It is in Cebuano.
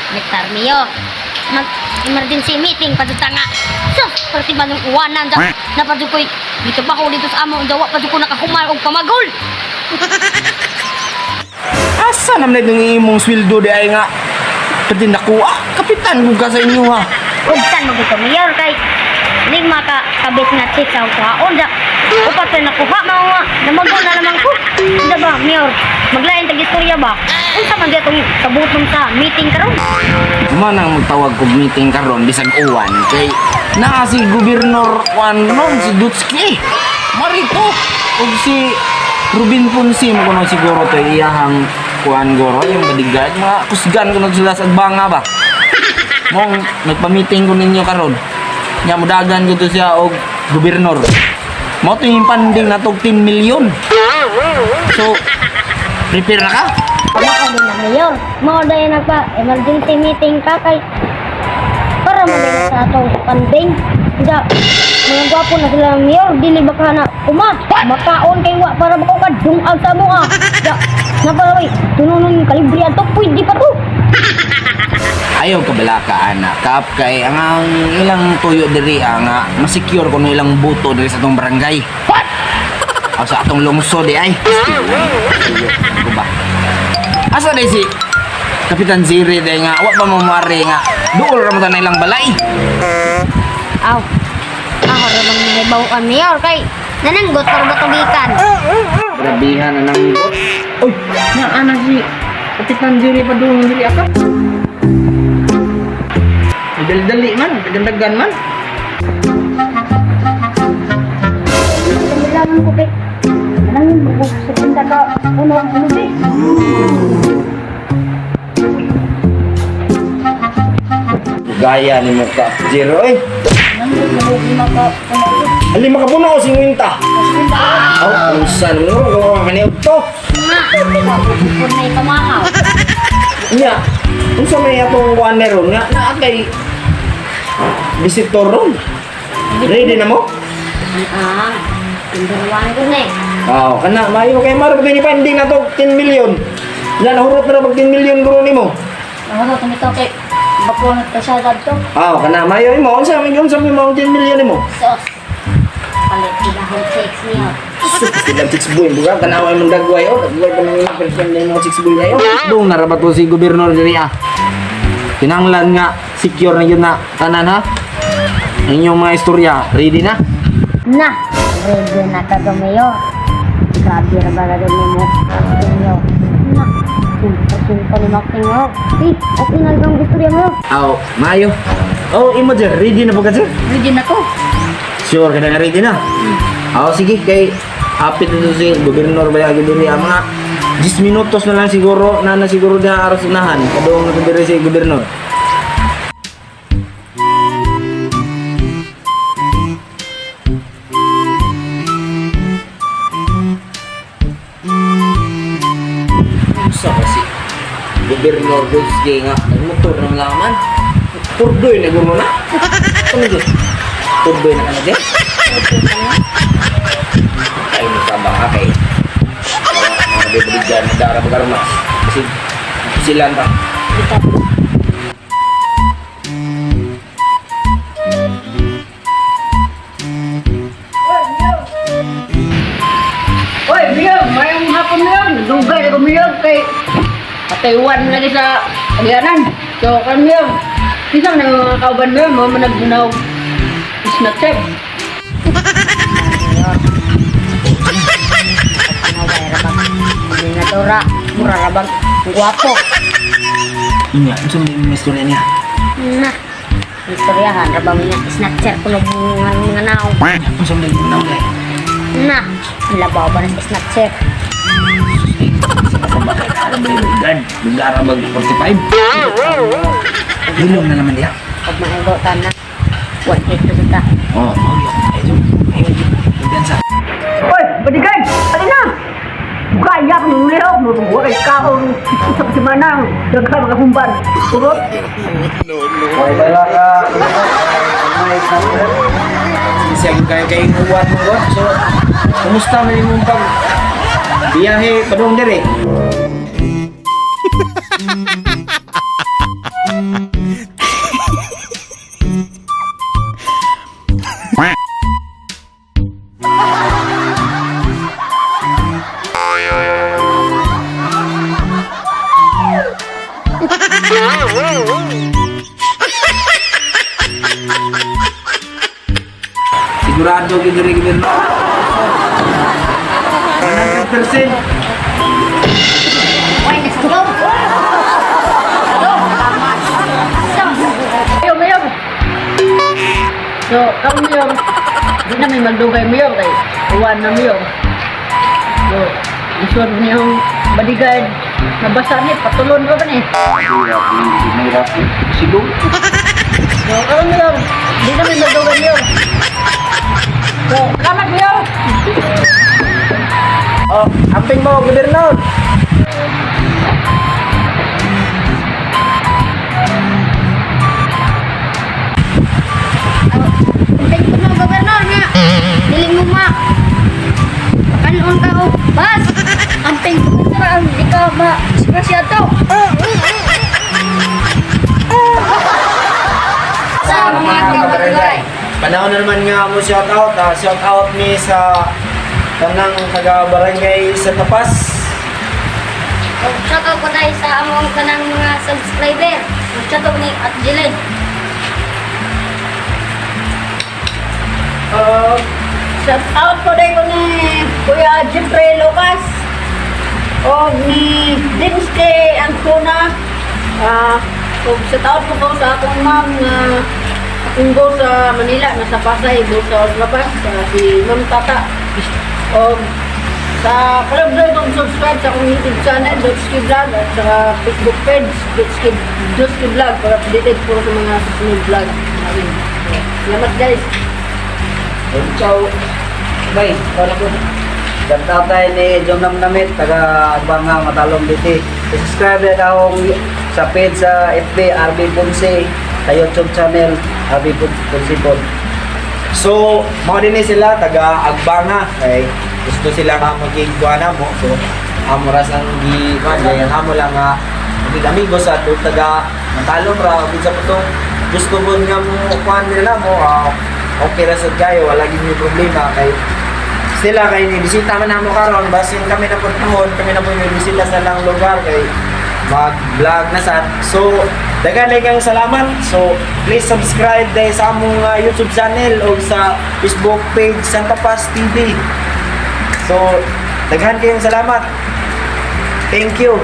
Mr. Mayor, mag emergency meeting pa jud ta nga. Sus, perti ba nung uwanan da, na pa jud ko'y gitabaho dito sa amo, dawa pa jud ko nakahumal og pamagol. Asa naman na itong imong sweldo di ay nga pati nakuha? Kapitan kung ka sa inyo ha. Ugtan mo gito, Mayor, kay lima ka kabit nga chicks ang kuhaon da. Upat pa nakuha mao nga namagol na naman ko. Unsa ba, Mayor? Maglain tag istorya ba? Unsa man gyud tong kabuton sa meeting karon? Manang magtawag kog meeting karon bisag uwan kay naa si Gobernador Juan ron si Dutski. Marito ug si Ruben Ponce mo kuno siguro to iyahang kuan goro yung bodyguard mga kusgan kuno sila sa banga ba. Mong nagpa-meeting ko ninyo karon. Nya mudagan ko to siya og gobernador. Mao to yung funding na 10 million. So prepare na ka? Wala ka din na, Mayor. Mao dahil nagpa emergency meeting ka kay para mo din sa atong funding. Unsa mga gwapo na sila, Mayor, dili ba ka na uma makaon kay wa para bako ka dungag sa mo ah. Da, na para oy, tunonon kalibre ato pwede pa to. Ayaw kabalaka ana kap kay ang ilang tuyo diri ah, nga masecure kuno ilang buto diri sa atong barangay. What? O sa atong lungsod di ay. Tuyo ko ba? Asa day si Kapitan Ziri day nga wa pa mo muari nga duol ra mo ta na ilang balay. Aw. Ako ra bang nahibaw ka, Mayor, kay nananggot para batugikan. Grabihan na nang Uy, nga ana si Kapitan Ziri pa doon diri aka. Dali-dali man, dagan man. Kailangan ko kay nananggot ko sa punta ka puno ang ano. Gaya ni mo ka, Zero eh. Nananggot mo lima ka puno. Ali makapuno o 50. Aw, unsa mo ko kaniog to. Nga, pupur na ipamahaw. Nya, unsa may atong kuan meron nga naa kay visitor ron. Ready na mo? Ah, number one ko na eh. Oo, kana mayo kay maro ni funding na to 10 million. Nya nahurot na ra pag 10 million guro nimo. Ako tumito kay bako na kasada to. Oo, kana mayo imo unsa may mo 10 million nimo. Sos. Palit sila ang chicks niyo. Sus, silang chicks boy, buka tanaw ay mong dagway oh, dagway pa nang imong girlfriend nimo chicks boy ayo. Dong na ra ba to si gobernador diri ah. Kinahanglan nga secure na yun na tanan ha. Ang inyong mga istorya, ready na? Na, ready na ka to, Mayor. Grabe ra ba na mo? Mayor. Na, simpa ni Maxing oh. Eh, okay na lang istorya mo. Aw, maayo. Oh, imo dyan, ready na po ka dyan? Ready na ko. Sure ka na nga ready na? Aw, sige, kay hapit na to si Gobernador Bayagi diri ang mga 10 minutos na lang siguro, na na siguro diha aros unahan. Kadung na to diri si Gobernador. Unsa kasi Gobernador Dulce nga nagmotor ng laman. Turdoy na gumo na. Ano yun? Turdoy na ka na din? Ay, mo ka kay mga bibigyan na dara bagarmas. Kasi sila ta. Kita. Oy, Miyog, mayong hapon Miyog. Dugay na ko Miyog kay pataywan lagi sa agyanan. So, kan Miyog, isang na mga kauban Miyog, mo man nagdunaw snatcher. Mayor. Ano ba ra bang? Gobernadora, mura ra bang gwapo. Inya, unsa may mga istorya niya? Na. Istoryahan ra bang nga snatcher ko ng mga naong. Unsa may mga naong eh? Na, labaw ba ng snatcher? Sa ba kay dara ba yung guard? Dara bag 45? Hilom na naman diha. Pag maigo ta na, 1-8 to ta. Oh, oh, yun. Ayun, ayun. Kumpiyansa. Oy, bodyguard, ano na? Gaya ko nung lihok, mo kay kaon sa semana, daghan mga humban. Urot. Hoy, bala ka. Siya kayo kay uwan mo God. So, kumusta man imong pag biyahe padung diri? Sigurado gyud diri, gobyerno. 100%. Uy, nasa loob. Mayor, Mayor. So, karon, Mayor, di na may magdugay, Mayor, kay uwan na, Mayor. So, lisod mo yung bodyguard. Nabasa ni, patulon ba ba ni? Siguro. So, karon, Mayor, di na may magdugay, Mayor. So, salamat, Mayor. Oh, amping mo, gobernador. Thank you mo, gobernador nga. Dili mo ma. Kanon ka og bus. Ang thank you ang di ka ma disgrasya to. Sa mga kabarangay. Panahon na naman nga mo shout out. Shout out mi sa tanang taga barangay sa Tapas. Shout out ko tayo sa among kanang mga subscriber. Shout out ni At Jelen. Shout out po dahil ko ni Kuya Jeffrey Lucas o ni Dinske Ancona. Og shout out po ko sa akong ma'am nga akong go sa Manila, nasa Pasay, go sa Labas, si Ma'am Tata. Og sa palabdoy kong subscribe sa akong YouTube channel, Dutski Vlog, at sa Facebook page, Dutski, Dutski Vlog, para updated po sa mga susunod vlog namin. So, salamat, guys! Ciao. Bay, wala ko. Shout out tayo ni Jom Namnamit, taga Banga, Matalom City. I-subscribe na akong sa page sa FB, RB Ponce, sa YouTube channel, RB Ponce Pod. So, mao din ni sila taga Agbanga kay gusto sila nga maging kuana mo. So, amo ras ang gi kuan kay ang amo lang nga maging amigo sa ato taga Matalom ra bisan po tong gusto mo nga mo kuan nila mo okay ra sad kayo, wala gid may problema kay sila kay ni bisita man namo karon, basin kami na puntohon kami na po yung bisita sa lang lugar kay mag-vlog na sad. So, daghan kang salamat. So, please subscribe dahil sa among YouTube channel o sa Facebook page Santa Paz TV. So, daghan kayong salamat. Thank you.